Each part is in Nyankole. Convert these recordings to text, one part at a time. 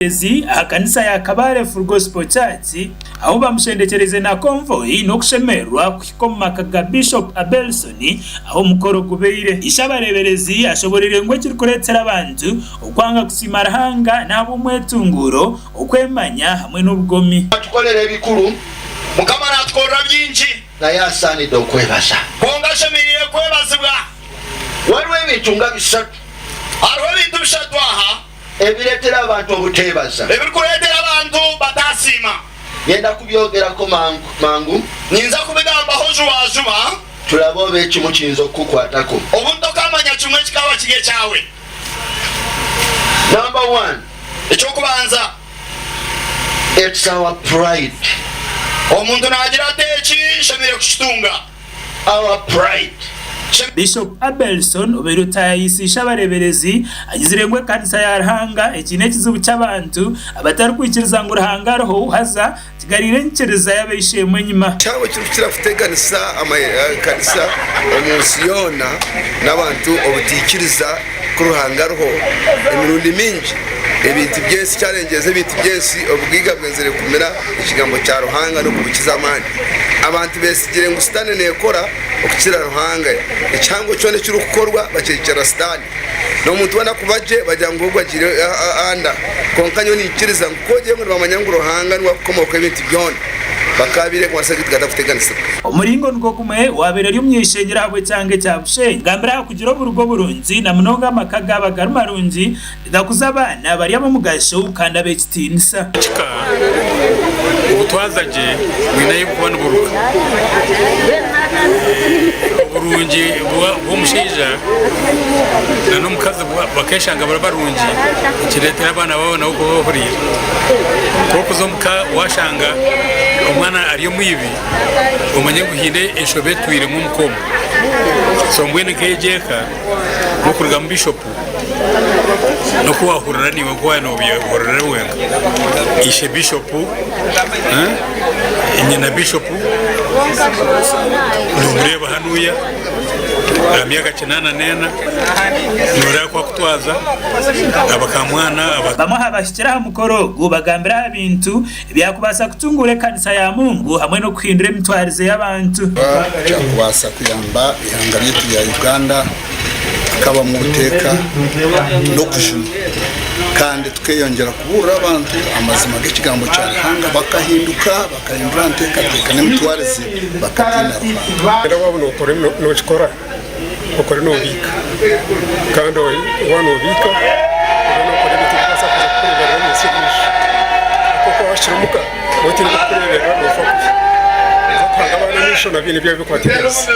Ezi aha kanisa ya Kabale Full Gospel Church ahu bamushendekyereize na konvoyi n'okushemererwa kuhika omu maka ga Bishop Abelson ahu omukoro gubaire. Ishe abareeberezi ashoboreire ngu ekirikureetera abantu okwanga kusiima Ruhanga n'ahabw'omwetunguuro, okwemanya hamwe n'obugomi. Atukorera ebikuru. Mukama naatukorera bingi. Naye asaanidde okwebaza. Kwonka ashemereire kwebazibwa. Waliwo ebintu nga bisatu. Hariho ebintu bishatu aha. Ebireetera abantu obuteebaza. Ebirikureetera abantu batasiima. Nyenda kubyogerako mangu. Ninza kubigambaho jubajuba. Turabe oba ekimu kiyinza okukukwatako. Obundi tokaamanya kimwe kikaaba kiri ekyawe. Number one. Eky'okubanza. It's our pride. Omuntu naagira ati eki nshemereire kukitunga. Our pride. Bishop Abelson obaire otaayaayisa ishe-abareeberezi agizire ngu ekanisa ya Ruhanga ekiine ekizibu ky'abantu abatarikwikiriza ngu Ruhanga ariho haza kigariire enyikiriza y'abeishemwe enyima. Kyaba ekirikukira kuteganisa amakanisa omu nsi yoona n'abantu obutaikiriza ku Ruhanga ariho. Emirundi mingi ebintu by'ensi kyarengyeza ebintu by'ensi obugaiga bwenzire kumira ekigambo kya Ruhanga n'okubukiza amaani. Abantu besigire ngu Sitaane neekora okukira Ruhanga. Ekihango kyona ekirikukorwa bakyekyera Sitaane. N'omuntu weena kuba gye bagira ngu ogwo agiire anda. Kwonka nyowe niinyikiriza ngu ku ogire ngu nibamanya ngu Ruhanga niwe arikukomookaho ebintu byona, bakaabaire kubaasa beitu gatakuteganisibwa. Omuringo nigwo gumwe, owaabaire ari omuny'eishengyero ahabw'ekyanga ekya Bushenyi agambire aha kugira oburugo burungi na munonga amaka gaaba gari marungi nigakuza abaana bari ab'omugasho kandi ab'ekitiinisa. Kika, obutwaza gye bwine ahu burikuba niburuga. Oburungi bw'omushaija nana omukazi bakeshanga bari barungi nikireetera abaana baabo nabo kuba abahuriire. Ku orikuza omu ka washanga omwana ari omwibi, omanye ngu haine enshobe etwiremu omu ka omwo. So mbwenu nk'egyo eka n'okurugamu bishopu. N'oku waahurira naiwe nku waaba noobyehurira wenka. Ishe bishopu, nyina bishopu, noomureeba hanuya aha myaka kinaana n'ena, nooreeba oku arikutwaza, abakamwana. Bamwe aha bahikire aha mukoro ogu bagambire aha bintu ebyakubaasa kutunguura ekanisa ya Mungu hamwe n'okuhindura emitwarize y'abantu. Kyakubaasa kuyamba eihanga ryaitu rya Uganda. Tukabamu obuteeka n'okujunwa kandi tukeyongyera kubuurira abantu amazima g'ekigambo kya Ruhanga bakahinduka bakahindura aha nteekateeka n'emitwarize bakatiina Ruhanga. Reero waaba nookora nookikora okore noobiika kandi waaba noobiika obe nookora ebintu ebirikubaasa kuza kukureeberera omu nsi omumaisho ahabw'okuba waahikire omuka waaba otaine orikukureeberera noofa kubi. Nooza kuhanga abaana amaisho nabo baine ebi barikubateganisa.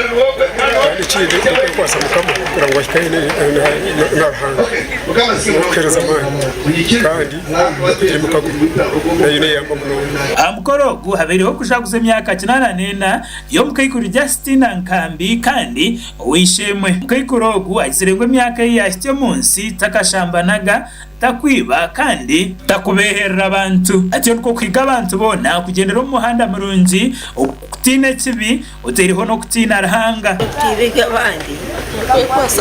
Kandi ekindi n'okwekwatsa Mukama kugira ngu ohike haihi na Ruhanga n'okuheereza amaani kandi n'okugira emikago nayo neeyamba munonga. Aha mukoro ogu habaireho okujaguza emyaka kinaana n'ena y'omukaikuru Justina Nkambi kandi ow'eishe-emwe. Omukaikuru ogu agizire ngu emyaka ei yaahitsya omu nsi takashambanaga, Takwiba kandi takubeeherera bantu. Atyo nikwo kuhiga abantu boona kugyendera omu muhanda murungi, okutiina ekibi, otaireho n'okutiina Ruhanga. Tibiga abandi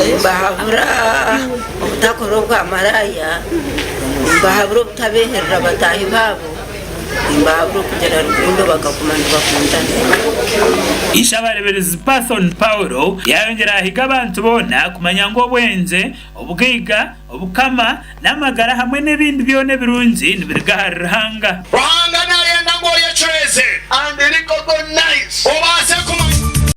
nimbahabura obutakora obwamaraaya, nimbahabura obutabeeherera bataahi baabo, nimbahabura okugira rukundo bakaguma nibakundana. Ishabareeberezi Pathon Paulo yaayongyera yaahiga abantu boona kumanya ngu obwengye, obugaiga, Obukama, n'amagara hamwe n'ebindi byona ebirungi nibiruga ahari Ruhanga. Ruhanga nayenda ngu oyecureeze. And recognize.